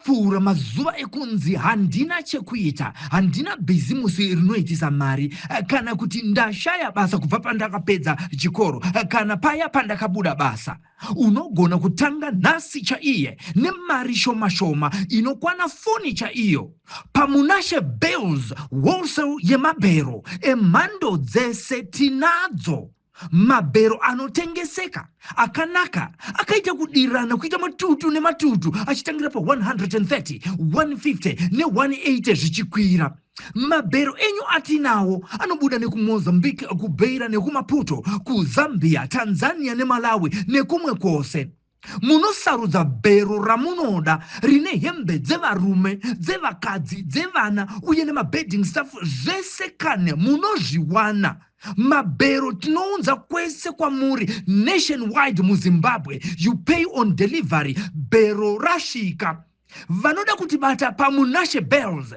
Akapfuura mazuva ekunzi handina chekuita, handina bhizimusi rinoitisa mari, kana kuti ndashaya basa kubva pandakapedza chikoro kana paya pandakabuda basa. Unogona kutanga nhasi chaiye nemari shoma shoma inokwana foni chaiyo. PaMunashe Bales Wholesale yemabhero emhando dzese tinadzo. Mabhero anotengeseka akanaka akaita kudirana kuita matutu nematutu achitangira pa130, 150 ne180 zvichikwira. Mabhero enyu atinawo anobuda nekuMozambique, kuBeira nekuMaputo, kuZambia, Tanzania neMalawi nekumwe kwose. Munosarudza bhero ramunoda rine hembe dzevarume, dzevakadzi, dzevana uye nemabedding stuff zvese kane munozviwana. Mabhero tinounza kwese kwamuri nationwide muZimbabwe. You pay on delivery, bhero rasvika. Vanoda kutibata paMunashe Bells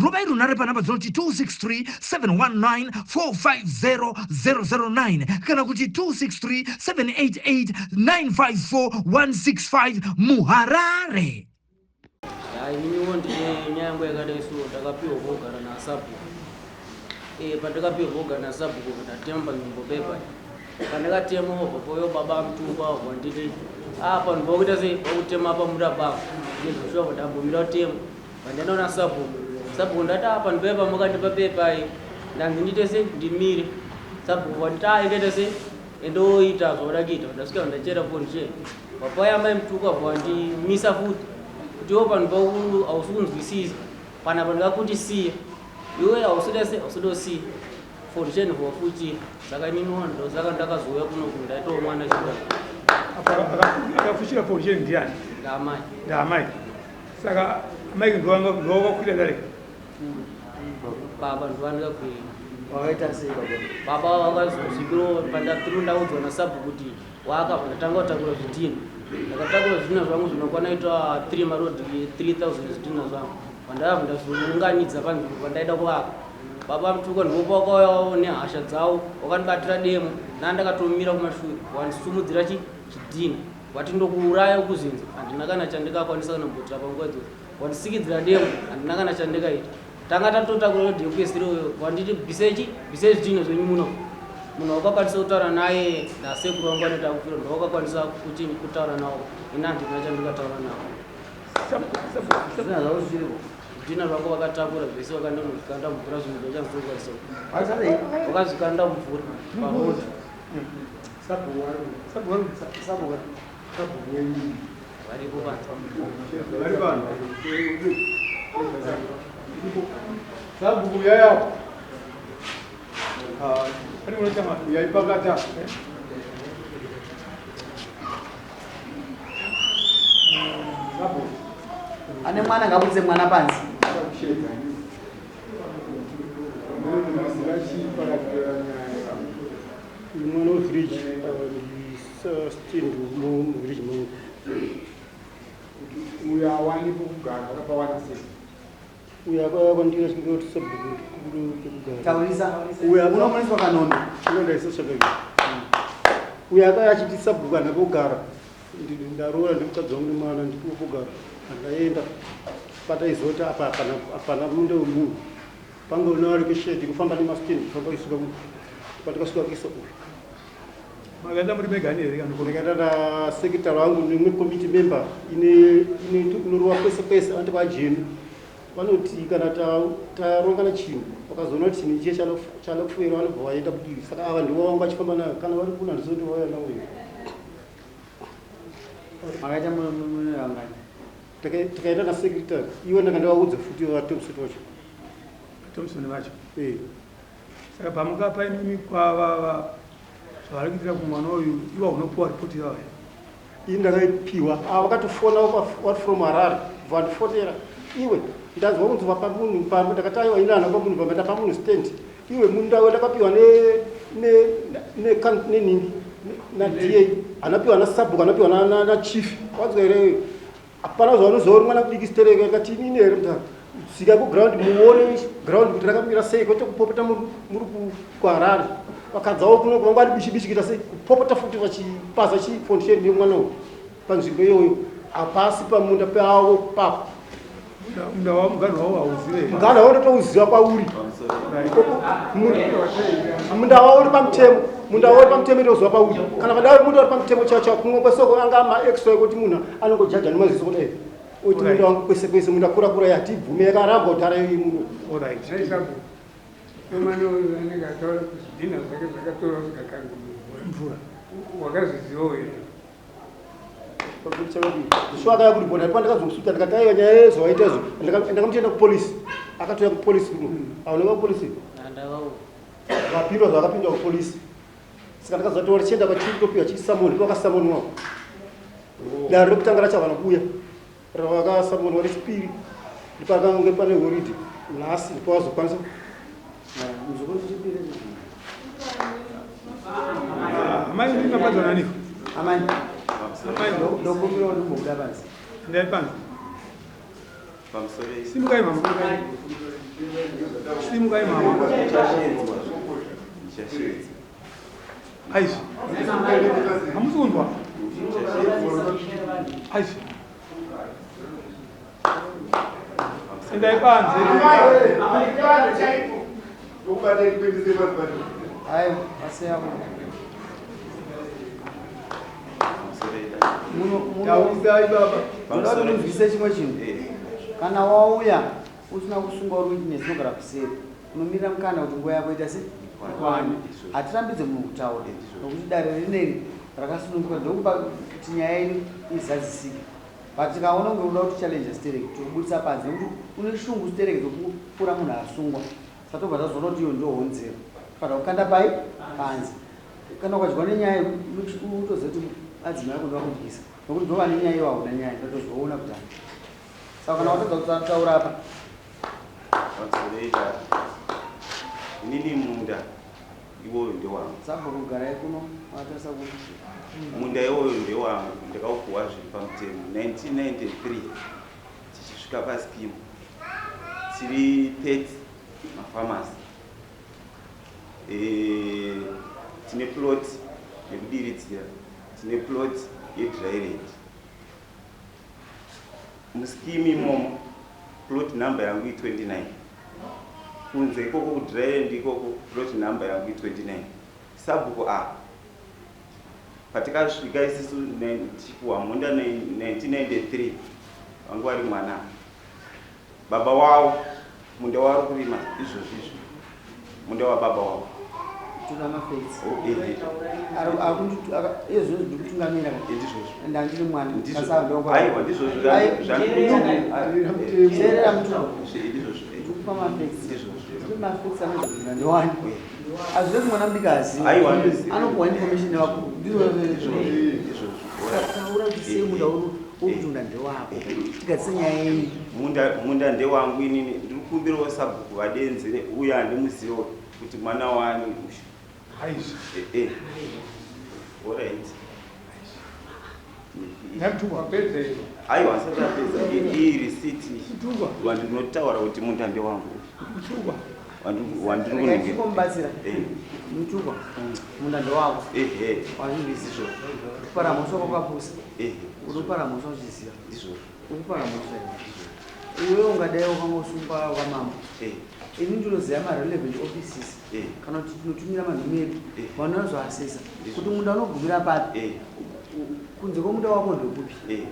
rovai runhare panhamba dzinoti 263 719 450 009 kana kuti 263 788 954 165 muHarare. Ya, ininiwo ndine nyaya yangu yakadai so ndakapiwa kogara nasabhuku. Eh, pandakapiwa kogara nasabhuku ndatema panzvimbo pepa. Pandakatema obva pouya baba mutupa obva nditi ah panhu pakuita sei pakutema pamura pangu. Ndizvo ndambomira kutema. Pandandaona sabhuku. Sabhuku ndati ah panhu pepa makandipa pepa iyi. Ndanzi ndiite sei ndimire. Sabhuku vanditi ah endaita sei endoita zvauda kuita. Ndasvika ndachera foundation. Papaya mai mutuka vandimisa futi. Kuti iwe panhu paku hausi kunzwisisa. Panapa ndikakuti siya. Iwe hausi sei hausi kusiya. Foundation vofuchira. Saka inini ndosaka ndakazouya kuno ndaitawo mwana chida. Akafuchira foundation ndiani? Ndaamai. Ndaamai. Saka amai ndowakakwira dare. Baba ndovandikakwira. Wakaita sei baba? Baba vakazosvikiro pandatiri ndaudzwa nasabhuku kuti wakabva ndatanga kutakura zvidhina. Ndakatakura zvidhina zvangu zvinokwana ita 3 marodi 3000 zvidhina zvangu. Pandakabva ndazviunganidza panzvimbo pandaida kuvaka. Baba Mutuka ndipo pakauyawo nehasha dzavo wakandibatira demo nandakatomira kumashure wandisumudzira chidhina wati ndokuuraya kuzinza handina kana chandikakwanisa kana kumbotira panguva idzodzo wandisikidzira demo handina kana chandikaita tanga tatotakura rodhi yekupedzisira uyo wanditi bvisei bvisei zvidhina zvenyu muno munhu wakakwanisa kutaura naye ndasekuru vangu vanoita kufira ndowakakwanisa kuti kutaura nawo ini handina chandikataura nawo. Zvidhina zvavo zviripo. Zvidhina zvako vakatakura zvese vakandonozvikanda mvura zvinhu zvachanzokwanisa vakazvikanda mvura paroad. Varipo panze. Vari pano. Sabhuku uyai apo. Ari kunochama uyai pakati apo. Sabhuku. Ane mwana ngabudise mwana panze. Kushedza. Munoziva chii pakati penyaya? Mwana wevillage stand muvillage mangu. Uyo awani pokugara akapawana sei? Uyo akauya kwandiri achikumbira kuti sabhuku pekugara. Taurisa. Uyo Unomuniswa kanono. Unodaisa svakaiwa. Uyo akauya achiti sabhuku handina pekugara. Ndaroora ndemukadzi wangu nemwana ndipo pekugara. Handaenda pataiziva kuti apa hapana munda wemunhu. Pange unowanikwa kufamba nemastendi kufamba kuisvika patikasvika kuisa uyu. Makaenda muri megani here kana Ndakaenda nasekretary wangu nemwe committee member ine inorova kwese kwese vanoti vajemi vanoti kana tarongana chinhu vakazoona kuti chinhu ichiye chanokufera vanobva vaenda kudivi saka ava ndivo vanga vachifamba nayo kana vari kuna handizoti vauya navo here. Makaita mune vangani? Takaenda nasecretary ivo ndanga futi vaThompson vacho. Thompson vacho. Eh. Saka pamukapa imimi kwavava zvavari kuitira kumwana uyu iwa unopuwa ripoti yavo here? Ini ndakaipiwa ava vakatofona vari from Harare vandifonera iwe ndanzwa kunzi wapa munhu pamba ndakati aiwa ini handapa munhu pamba ndapa munhu stand iwe munda ndakapiwa nenhingi naDA anapiwa nasabhuku anapiwa nachief wanzwa here hapana zvaunoziva uri mwana kudiki stereke ndikati inini here mutaro tsika kuground muone ground kuti rakamira sei kwete kupopota muri kuHarare vakadzawo kuno vanga vari bishi bishi kuita sei kupopota futi vachipaza chifoundation yemwana uyu panzvimbo iyoyo hapasi pamunda pavo papo. Munda wavo muganhu wavo hauzive. Muganhu wavo ndotouziva kwauri. Munda wavo uri pamutemo. Munda wavo uri pamutemo ndouziva pauri. Kana vadai munda uri pamutemo chaiwo chaiwo kumwe kwesoko anga ma extra ekuti munhu anongojaja nemaziso kudai. Oti munda wangu kwese kwese munda kura kura yatibvume yakarambwa kudhara iyi muno. All right. Mukomana uyu anenge ataura kuti zvidhina zvake zvakatorwa zvikakandwa mumvura. Wakazvizivawo here? Shuwa akauya kuripota ndipo ndakazomusuta ndikati aiwa nyaya yezvawaita izvo ndakamutienda kupolisi akatouya kupolisi kuno aoneka kupolisi vapindwa zvavakapindwa kupolisi saka ndakazotaura chienda kwachiri topiwa chisamoni ndipo vakasamonwa dare rekutanga racho havana kuuya Ravakasamonwa rechipiri ndipakange pane horidhe nhasi ndipo vazokwanisa. Muzukuru chipiri. Amai ndimi mapadzwa naniko? Amai. Amai ndokumbira kuti mbobuda panze. Ndai panze. Simukai mama. Simukai mama. Aizvi. Hamusi kunzwa? Aizvi. Endai panze. Aiwa, asiya Taurisai baba. Munoda kuti munzwise chimwe chinhu. Kana wauya usina kusungwa uri witness unogara kuseri. Unomirira mukana kuti nguva yako ita se ikwane. Hatirambidze munhu kutaura nokuti dare rineri rakasununguka ndokupa kuti nyaya yedu izadzisike. But tikaona kunge unoda kuti challenge stereki tokubudisa panze nekuti une shungu stereki dzokupfuura munhu asungwa. Saka tobva tazoona kuti iyo ndiyo honzero. Tofanira kukanda pai panze. Kana ukadyiwa nenyaya utoziva kuti adzimai ako ndovakudyisa nokuti ndovane nyaya iwo hauna nyaya ndatozoona kudhara. Saka kana watadza kutaura apa Vazoreita inini munda iwoyo ndewangu. Sabhuku garai kuno matarisa kuno. Munda iwoyo ndewangu ndakaupuwa zviri pamutemo 1993 tichisvika pascheme tiri 30 mafarmers e, tine plot yekudiridzira tine plot yedryland Muscheme imomo plot number yangu i 29. Kunze ikoko kudryland ikoko plot number yangu i 29. Sabhuku a patikasvika isisu tichipuwa munda 1993 vangu vari mwana baba wavo munda wavari kurima izvozvi izvo munda wababa wavo tuna mafetsi Oh, ehe. iye zvino ndikutungamira Ndizvozvo. and handiri mwana Ndizvo. Aiwa ndizvozvo teerera mutungu Ndizvozvo. ndikupa mafetsi Ndizvozvo. ndikupa mafetsi anozvina ndewani hazvide kuti mwana mudiki azive Aiwa, ndinoziva. anopuwa information nevakuru ndizvo Ndizvozvo. taura kuti sei munda uri kutunda ndewako tigadzise nyaya yenyu Munda munda ndewangu inini ndiri kukumbirawo sabhuku vadenzere uye handimuzivo kuti mwana wani uyu. Aizvi. Eh, eh. Alright. Nyamutungwa. Wapedza iwe. Aiwa asati apedza iyi risiti Mutungwa. wandinotaura kuti munda ndewangu Mutungwa. Wandiri kunenge tikomubatsira Eh, mutukwa munda ndewako ehe wazvizvisi kupara mhosva kwakapusa ehe uri kupara mhosva uchiziva ndizvozvo uri kupara mhosva iwe ungadai wakangosungwa kwamambo Eh, ini ndinoziva marelevant offices Eh. kana kuti tinotumira manhume edu Eh. vanozoasesa Ndizvo. kuti munda unogumira papi eh, kunze kwomunda wako ndekupi eh.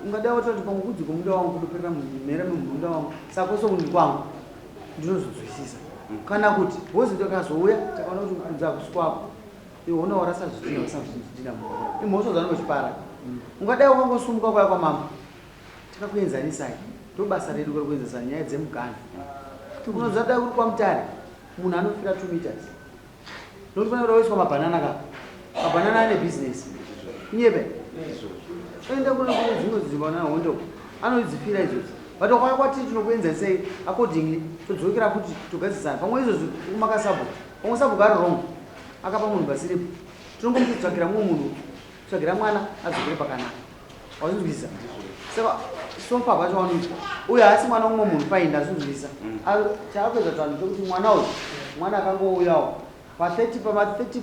ungadai wataura kuti pamwe kunze kwomunda wangu kunoperera mhere mumunda wangu saka kwese kundi kwangu ndinozonzwisisa kana kuti hozi ndakazouya takaona kuti kunze hakusi kwako iwe una warasa zvidhina warasa zvidhina mumvura imhosva dzanongochipara ungadai wakangosumuka kwaya kwamambo takakuenzanisai ndo basa redu kuri kuenzanisa nyaya dzemugano unoziva dai uri kwamutare munhu anofira 2 meters nokuti pane kuda kuiswa mabhanana ka mabhanana ane bhizinesi kunyepe enda kune kune dzimwe dzimba na hondo anodzifira idzodzo but wakauya kwatiri tinokuenzanisai accordingly todzokera kuti togadzisana pamwe izvozvi kumaka sabhuku pamwe sabhuku ari wrong akapa munhu pasiripo tinongomutsvagira mumwe munhu tsvagira mwana adzokere pakanaka wazvinzwisisa saka sofa vacho vanoitwa uyo haasi mwana mumwe munhu fine ndazvinzwisisa chaakuedza kuti vanhu chekuti mwana uyu mwana akangouyawo pa30 pama 30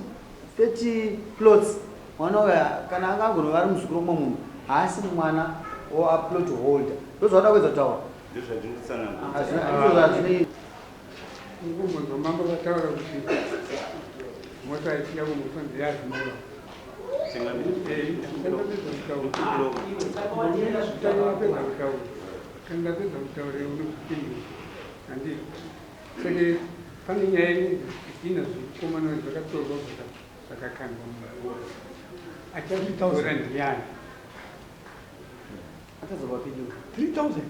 30 plots mwana uyu kana anga agonova ari muzukuru mumwe munhu haasi mwana waplot holder ndozvauda kuedza kutaura. Ndozvandiri kutsanangura. Hazvina izvozvo hazvinei. Ngumbunzwa mambo vataura kuti mota ichida kumufanzi yazimura. Ndapedza kutaura. Ndapedza kutaura. Kana ndapedza kutaura unozopindura. Handiti. Saka pane nyaya inonzi zvidhina zvemukomana uyu zvakatorwa zvakakandwa mumvura. Achazvitora ndiyani? Achazovapindura. 3000.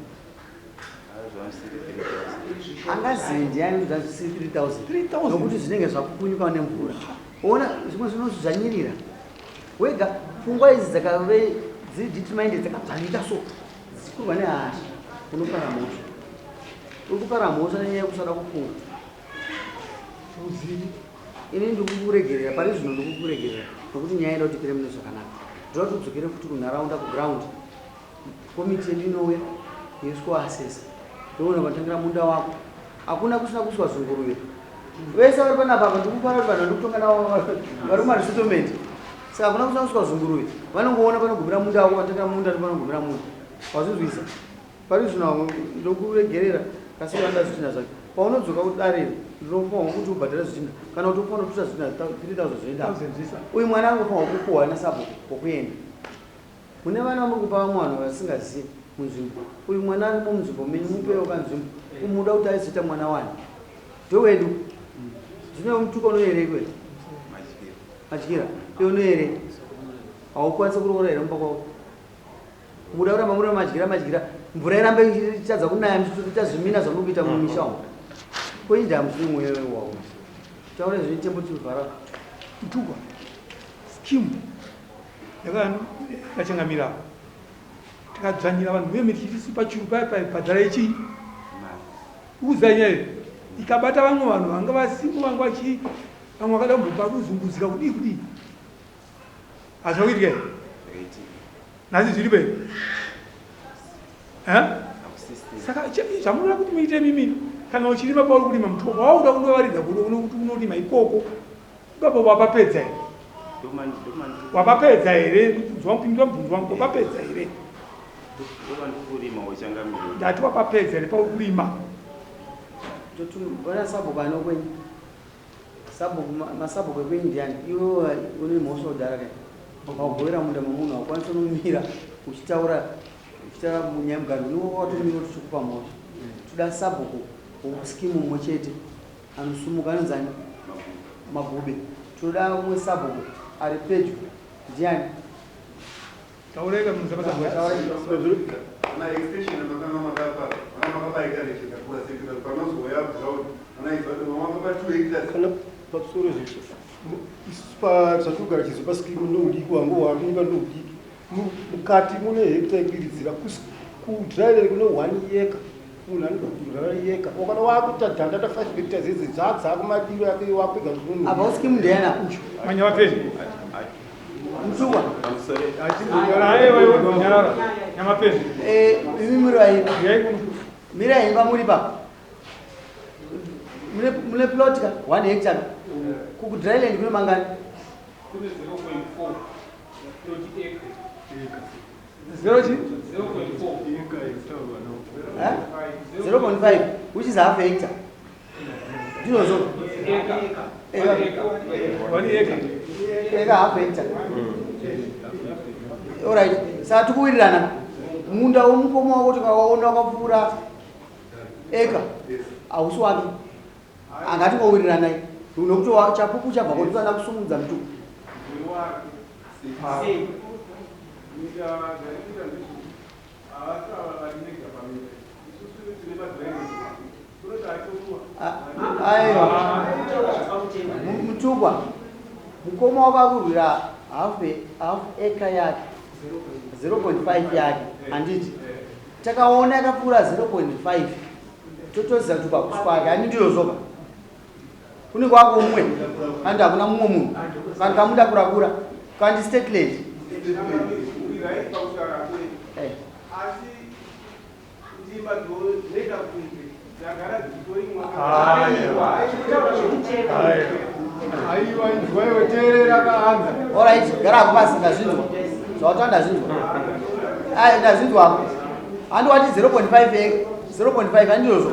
Angazive ndiani kuti zvisiri 3000. 3000. Nokuti zvinenge zvapukunyuka nemvura. Ona zvimwe zvinozvidzvanyirira. Wega pfungwa idzi dzakave dziri determined dzakadzvanyika so dzichikurwa nehasha unopara mhosva. Uri kupara mhosva nenyaya yekusada kufunga. Uzivi. Ini ndikukuregerera pari zvino ndikukuregerera nokuti nyaya inoda kuti ipere mune zvakanaka. Ndoda kuti udzokere futi kunharaunda kuground. Komiti yedu inouya yoiswa asesa yoona panotangira munda wako. Hakuna kusina kuiswa zunguruve. Vese vari panapa apa ndikufara kuti vanhu vandikutonga navo vari kumaresettlement. Saka hakuna kusina kuiswa zunguruve. Vanongoona panogumira munda wako panotangira munda nepanogumira munda. Wazvinzwisa? Pari zvino ndokuregerera kasi uranda zvidhina zvake. Paunodzoka kudariro ndinofanirwa kuti ubhadhare zvidhina kana kuti ufanira kututa zvidhina 3000 zvoenda. 1000 zvisa. Uyu mwana anofanirwa kupuhwa nasabhuku pokuenda. Mune vana muri kupa vamwe vanhu vasingazivi munzvimbo. Uyu mwana arimo munzvimbo menyu mupewo kanzvimbo. Umuda kuti aizoita mwana wani. Ndowedu. Zvino mutuko unoyerekwe. Madyira. Iwe unoyere. Haukwanisi kuroora here mumba kwako. Muda kuramba muri madyira madyira. Mvura irambe ichitadza kunaya muchitoita zvimina zvamuri kuita mumisha umu. Koinda musiri mwewe wawo. Taura zvine chivhara. Mtukwa. Scheme yakachangamira. Takadzvanyira vanhu veme tichiti pachuru paya paya bhadhara ichi. Uza nyaya ikabata vamwe vanhu vanga vasimo vanga vachi vamwe vakada kumbopa kuzunguzika kudii kudii. Hazvina kuitika here? Nhasi zviripo here? Eh? Saka zvamunoda kuti muite mimi kana uchirima pauri kurima mutoko wauda kunovaridza kuti unorima ikoko ipapo wapapedza here? Wapapedza here? Pindura mubvunzo wangu, wapapedza here? Ndati wapapedza here pauri kurima? Ona sabhuku ano kwenyu. Sabhuku masabhuku ekwenyu ndiani? Iwe une mhosva kudhara kai. Wagovera munda memunhu haukwanisi unomira uchitaura uchitaura munyaya mugari iwe watomira kuti chikupa mhosva. Toda sabhuku wokuskimu mumwe chete anosumuka anonzi ani? Magube. Toda umwe sabhuku ari pedyo ndiani? Taureka munhu Ana extension makanga makapa, makanga makabaika nechekakura sekita panozouya ground, anaizwa kuti mama makapa 2 hectares. Kana pamusoro zvecho isusu zvatinogara chizo paskimu ndoudiki wangu wakunyika ndoudiki mukati mune hekta yekudiridzira kudryland kune 1 acre munhu anodhurara yeka wakana wakuita dhandata 5 hectares idzi dzadzako madiro yake wakwega. Apa uskimu ndiani apa? Manya vapeni. Mtukwa. Aiwa iwe nyarara. Nyamapeni. Eh, imi muri vaimba. Mirai imba muri pa. Mune plot ka 1 hectare. Kuku dryland kune mangani? Kune 0.4 plot acre. Zero chi? 0.4. Eh? 0.5 which is half hectare. Ndinozvo. Acre. 1 acre. Eka half hectare. Alright, saka tikuwirirana. Munda womukoma wako tikawaona wakapfuura eka hausi wake. Angatingowirirana nokuti chapupu chabva kondisana kusumudza mutuku. Sei? Minda zvaikuita ndizvo havasi ava vari mega paminda. Isusu tine madhiraivhi. Kunoti achokuwa. Aiwa. Mutukwa. Mukoma wako akurwira half acre yake. 0.5 yake. Handiti. Takaona yakapfuura 0.5. Totoziva kuti kwakusi kwake. Handi ndizvo kune kwako umwe. Kandi hakuna mumwe munhu. Kandi kamuda kurakura. Kandi state land. Right pakutaura kwe. Eh. Asi ndimba dzinoita kunze dzagara dzichitorimwa. Aiwa, inzwa iwe, teerera kaanza. Alright, gara hako pasi ndazvinzwa. Zvawataura ndazvinzwa. Ai ndazvinzwa hako. Handi wati 0.5 acre, 0.5 handizvozvo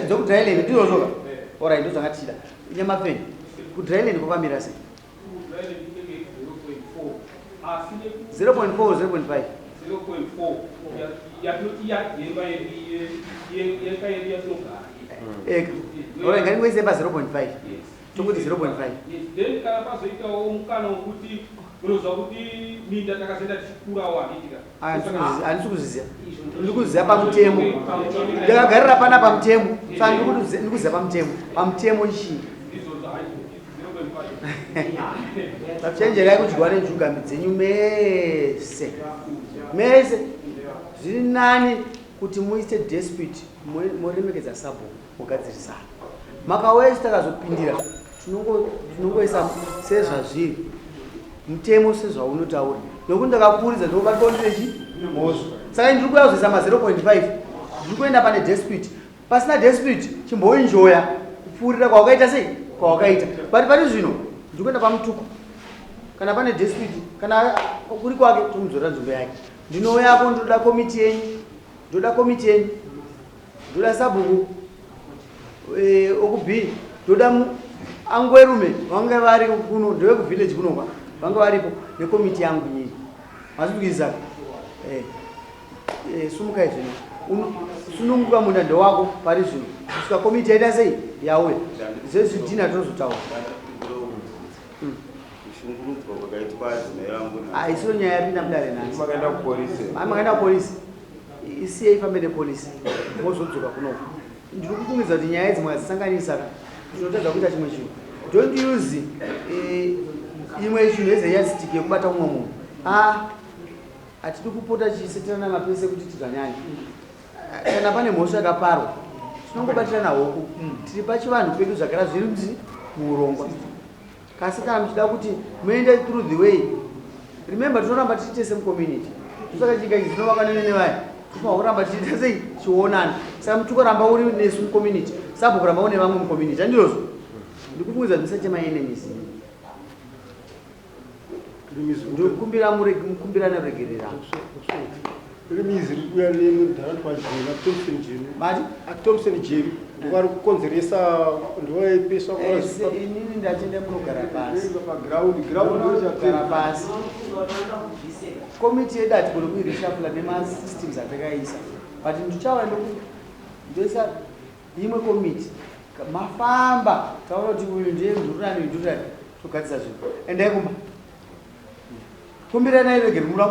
dzokudryland, ndizvozvo ka? Alright, ndo zvanga tichida. Nyamapfeni, kudryland kwakamira sei? Kudryland inenge 0.4, asi 0.4, 0.5? 0.4 yatinoti yemba yedu, yeka yedu yatinogara. Eka. Alright, ngatingoise pa 0.5, tokuti 0.5. Yes, then kana pazoitawo mukana wekuti unoziva kuti minda takazoenda tichikurawo, handitika? Handisi kuzviziva, ndiri kuziva pamutemo. Ndakagarira pana pamutemo, saka ndiri kuziva pamutemo. Pamutemo ichii? Ndizvozvo, 0.5. Chenjerai kudyiwa nenjugami dzenyu mese mese. Zviri nani kuti muite dispute, moremekedza sabhuku, mugadzirisana. Makauya takazopindira, tinongoisa sezvazviri, mutemo sezvaunotaura, nokuti ndakapfuuridza ndinobatwa ndinechi mhosva. Saka ndiri kuya kuzoisa ma0.5, ndiri kuenda pane dispute. Pasina dispute, chimboenjoya kupfuurira kwawakaita sei, kwawakaita. But pari zvino ndiri kuenda pamutuko. Kana pane dispute, kana kuri kwake, tomudzorera nzvimbo yake. Ndinouyapo, ndoda komiti yenyu, ndoda komiti yenyu, ndoda sabhuku okub, ndoda angwerume vange vari kuno, ndevekuvillage kunokwa, vange varipo nekomiti yangu nyini. Mazvibwizaka. Sumukai zvino. Sununguka, munda ndewako pari zvino kusvika komiti yaita sei, yauya. Zvezvidhina tozotaura. Kushungurudzwa kwakaitwa adzimai vangu. Haisiyo nyaya yapinda mudare nhasi. Makaenda kupolisi? Ai, makaenda kupolisi, isiye ifambe nepolisi, mozodzoka kunoko. Ndiri kufungidza kuti nyaya idzi mwadzisanganisa ka, tinotadza kuita chimwe chinhu. Don't use imwe chinhu as a yardstick yekubata umwe munhu. A, hatidi kupota tichisetirana mapese kuti tidzvanyanye. Kana pane mhosva yakaparwa, tinongobatirana hoko. Tiri pachivanhu pedu, zvagara zviri mzi muurongwa. Kasi kana muchida kuti muende through the way, remember, tinoramba tichi tese mucommunity. Saka nyika idzi dzinovaka nevaya, tofanira kuramba tichiita sei, chionana. Saka mutukoramba uri nesu mucommunity, sabhuku kuramba une vamwe mucommunity, handizvozvo? Ndikufungidza kuti musaite maenemies. Ndikumbira mukumbirane ruregererano. Rimizi riri kuuya nemudhara kwajena Thompson Jemi. Mati? Thompson Jemi ndovari kukonzeresa, ndovaipeswa. Inini ndachenda munogara pasi. Paground, ground. Munogara pasi. Komiti yedu hatigoni kuirishafula nemasystems atakaisa, but ndichauya ndoisa imwe komiti. Mafamba, taura kuti uyu ndiye ndururani, uyu ndururani, togadzisa zvinhu. Endai kumba, kumbiranai regere. Muda.